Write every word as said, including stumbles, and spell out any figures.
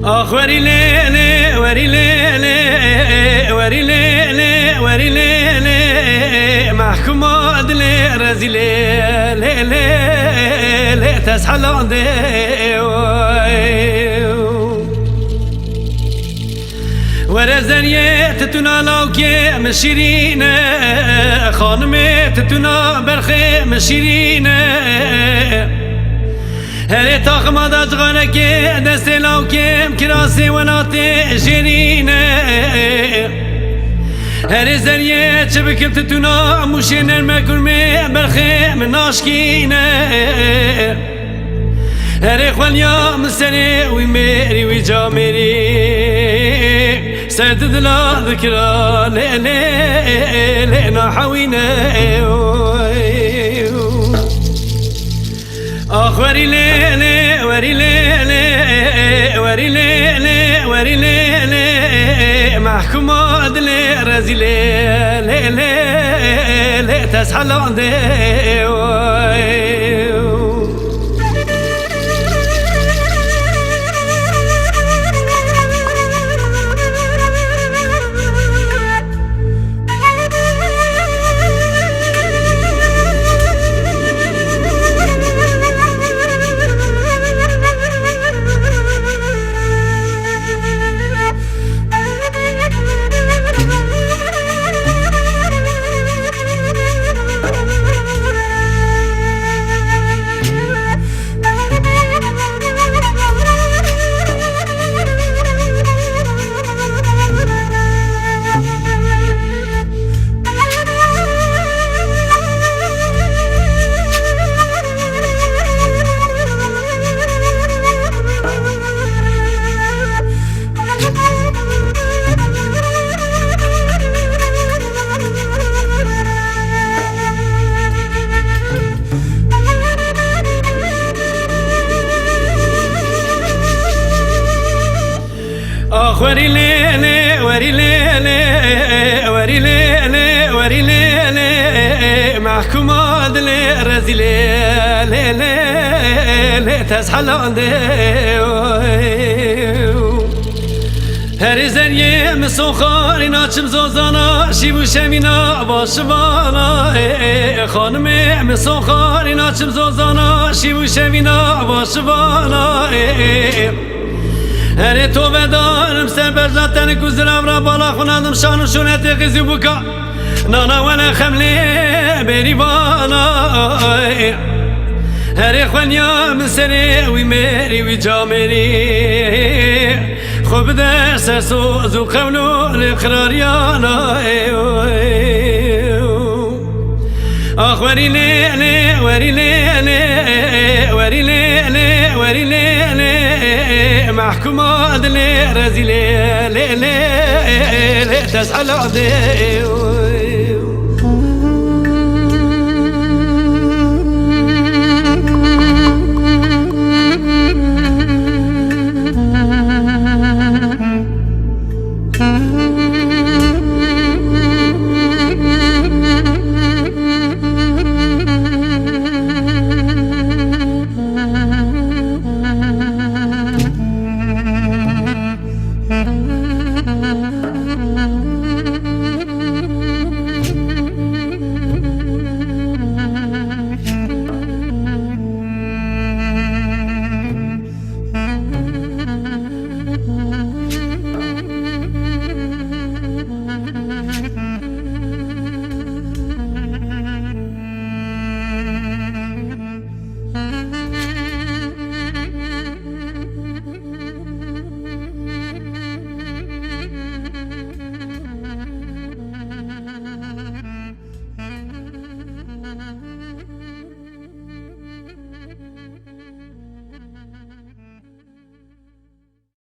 Ax werî lê lê, werî lê lê, werî lê lê, werî lê lê, mehkuma dilê rezîlê, lê lê lê, teshelandê, oy. Were zeriyê titûna lawkê min şîrîn e, xanimê titûna berxê min şîrîn e. Herê taxima da cixarekê destê lawkê min kirasê welatê jêrîn e. Herê zeriyê çi bikim titûna mûşê nerme kurmê berxê min naşkîn e. Herê xweliya min serê wî mêrî, wî camêrî, ser di dila dikira lê lê lê, nahewîne. Ax werî lê lê, werî lê lê, werî lê lê, werî lê lê, mehkuma dilê rezîlê, lê lê lê, teshelandê, oy. Ax werî lê lê, werî lê lê, werî lê lê, werî lê lê, mehkuma dilê rezîlê, lê lê lê, teshelandê, oy. Herê zeriyê min soxarîna çim zozana, şîv û şevîna başivana, ê, ê, ê, xanimê min soxarîna çim zozana, şîv û şevîna başivana, ê, ê, ê. Herê tovedarim ser berza tenik û ziravra bala xwe nadim şan û şûnetê qîzî bûka. Nana wele xemlê berîvana, ê. Herê xweliya min serê wî mêrî, wî camêrî. Xwe bide ser soz û qewl û lê qirariyana, ê, ê, ê. Ax werî lê lê, werî lê lê, werî lê lê, werî lê lê, mehkuma dilê rezîlê, lê lê lê, teshelandê.